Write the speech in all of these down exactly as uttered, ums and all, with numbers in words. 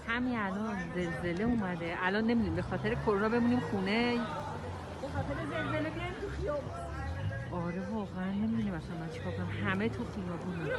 همین الان زلزله اومده، الان نمی‌دونیم به خاطر کرونا بمونیم خونه. به خاطر زلزله بیایم تو خیابون. آره، واقعا نمی‌دونیم اصلا من چیکار کنم، همه تو خیابونه.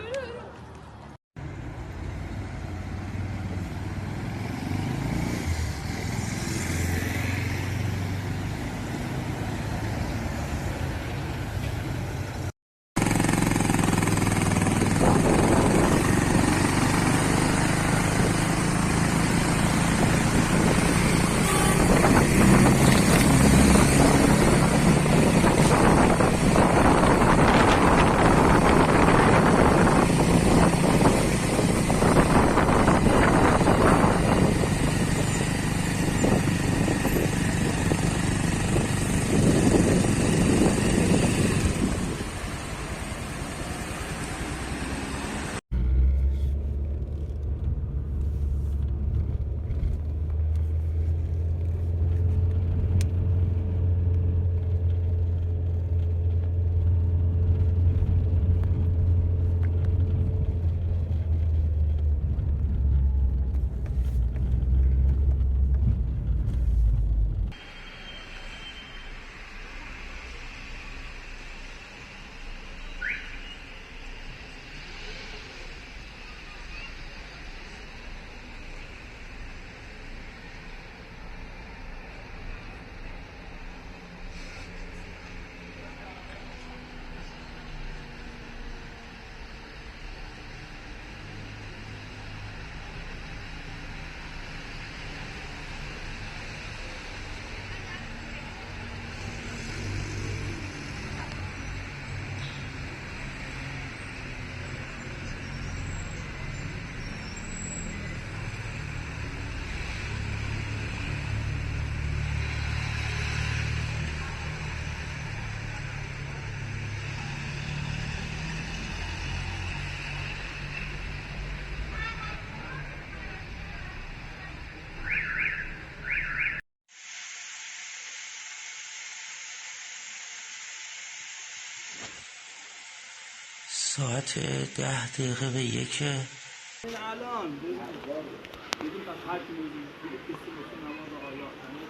ساعت ده دقیقه به یکه.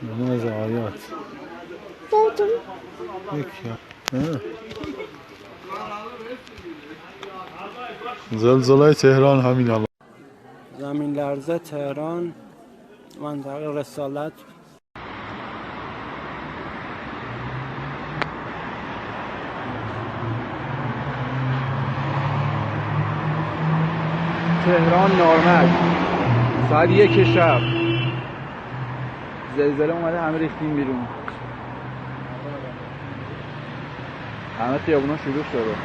نماز آیات. Peki ya. Ha. زلزلهٔ تهران همین الان. زمین لرزه تهران، منطقه رسالت. تهران نارمک، ساعت یک شب زلزله اومده، همه ریختیم بیرون، همه خیابونا شلوغ شده.